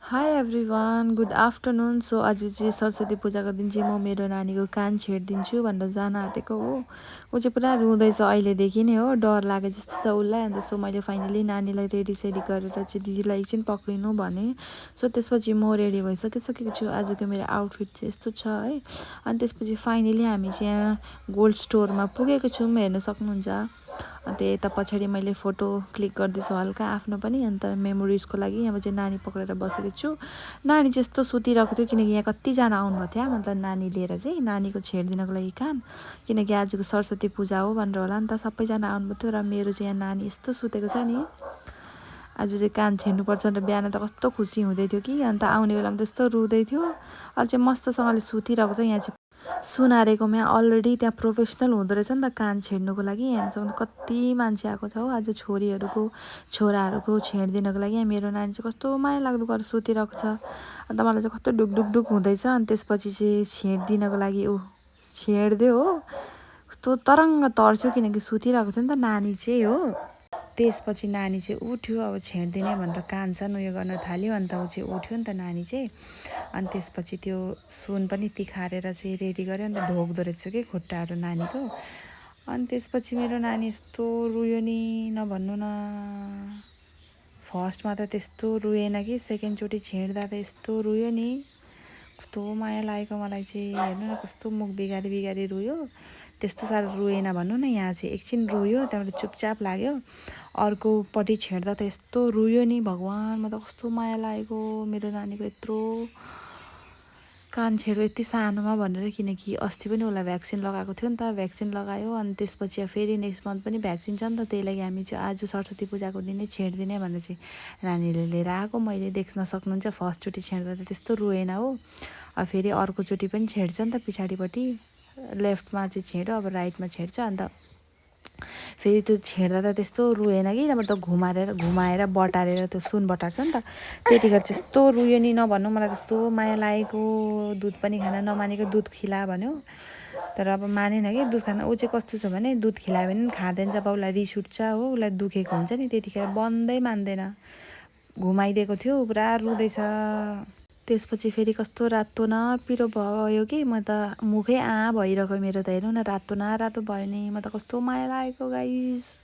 High everyone good afternoon. So आज चाहिँ सरस्वती पूजाको दिन चाहिँ म मेरो नानीको कान छेडिदिन्छु भनेर जान आँटेको हो। ऊ चाहिँ पुरा रुँदैछ अहिलेदेखि नै हो, डर लागे जस्तो छ उसलाई। अन्त सो मैले फाइनली नानीलाई रेडी गरेर चाहिँ दिदीलाई एकछिन पक्रिनु भने। सो त्यसपछि म रेडी भइसकिसकेको छु। आजको मेरो आउटफिट चाहिँ यस्तो छ है। अनि त्यसपछि फाइनली हामी चाहिँ यहाँ गोल्ड स्टोरमा पुगेको छौँ, हेर्न सक्नुहुन्छ। अन्त यता पछाडि मैले फोटो क्लिक गर्दैछु हल्का आफ्नो पनि, अन्त मेमोरिजको लागि। यहाँ चाहिँ नानी पक्रेर बसेको छु। नानी चाहिँ यस्तो सुतिरहेको थियो किनकि यहाँ कतिजना आउनुभएको थियो, मतलब नानी लिएर चाहिँ नानीको छेडिदिनको लागि कान, किनकि आजको सरस्वती पूजा हो भनेर होला नि त, सबैजना आउनुभएको थियो। र मेरो चाहिँ यहाँ नानी यस्तो सुतेको छ नि, आज चाहिँ कान छेड्नुपर्छ र बिहान त कस्तो खुसी हुँदै थियो कि। अन्त आउने बेलामा त यस्तो रुँदै थियो। अहिले चाहिँ मस्तसँगले सुतिरहेको छ। यहाँ चाहिँ सुनारेकोमा अलरेडी त्यहाँ प्रोफेसनल हुँदो रहेछ नि त कान छेड्नुको लागि। यहाँसम्म कति मान्छे आएको छ हो आज, छोरीहरूको छोराहरूको छेडिदिनको लागि। यहाँ मेरो नानी चाहिँ कस्तो माया लाग्दो गरेर सुतिरहेको छ। अन्त मलाई चाहिँ कस्तो ढुकढुक हुँदैछ। अनि त्यसपछि चाहिँ छेडिदिनको लागि ऊ छेडिदियो हो। कस्तो तरङ्ग तर्स्यो किनकि सुतिरहेको थियो नि त नानी चाहिँ हो। त्यसपछि नानी चाहिँ उठ्यो, अब छेडिदिने भनेर कान सान उयो गर्न थाल्यो। अन्त ऊ चाहिँ उठ्यो नि त नानी चाहिँ। अनि त्यसपछि त्यो सुन पनि तिखारेर चाहिँ रेडी गर्यो। अन्त ढोग्दो रहेछ कि खुट्टाहरू नानीको। अनि त्यसपछि मेरो नानी यस्तो रुयो नि नभन्नु न। फर्स्टमा त त्यस्तो रुएन कि, सेकेन्डचोटि छेड्दा त यस्तो रुयो नि, कस्तो माया लागेको मलाई चाहिँ। हेर्नु न कस्तो मुख बिगारी रुयो। त्यस्तो साह्रो रुएन भन्नु न, यहाँ चाहिँ एकछिन रुयो, त्यहाँबाट चुपचाप लाग्यो। अर्कोपट्टि छेड्दा त यस्तो रुयो नि, भगवान् म त कस्तो माया लागेको मेरो नानीको यत्रो कान छेड्यो यति सानोमा भनेर। किनकि अस्ति पनि उसलाई भ्याक्सिन लगाएको थियो नि त, भ्याक्सिन लगायो। अनि त्यसपछि फेरि नेक्स्ट मन्थ पनि भ्याक्सिन छ नि त, त्यही लागि हामी चाहिँ आज सरस्वती पूजाको दिन नै छेडिदिने भनेर चाहिँ नानीले लिएर आएको। मैले देख्न सक्नुहुन्छ फर्स्टचोटि छेड्दा त त्यस्तो रुएन हो। अब फेरि अर्कोचोटि पनि छेड्छ नि त, पछाडिपट्टि लेफ्टमा चाहिँ छेड्यो, अब राइटमा छेड्छ। अन्त फेरि त्यो छेड्दा त त्यस्तो रुएन कि, त्यहाँबाट त घुमाएर बटारेर त्यो सुन बटार्छ नि त, त्यतिखेर चाहिँ यस्तो रुयो नि नभन्नु। मलाई त्यस्तो माया लागेको, दुध पनि खान नमानेको, दुध खिला भन्यो तर अब मानेन कि दुध खान। ऊ चाहिँ कस्तो छ भने दुध खिलायो भने पनि खाँदैन, जब उसलाई रिस उठ्छ हो, उसलाई दुखेको हुन्छ नि, त्यतिखेर बन्दै मान्दैन। घुमाइदिएको थियो, पुरा रुँदैछ। त्यसपछि फेरि कस्तो रातो न पिरो भयो कि, म त मुखै भइरहेको मेरो त। हेर्नु न रातो न रातो भयो नि, म त कस्तो माया लागेको गाइस।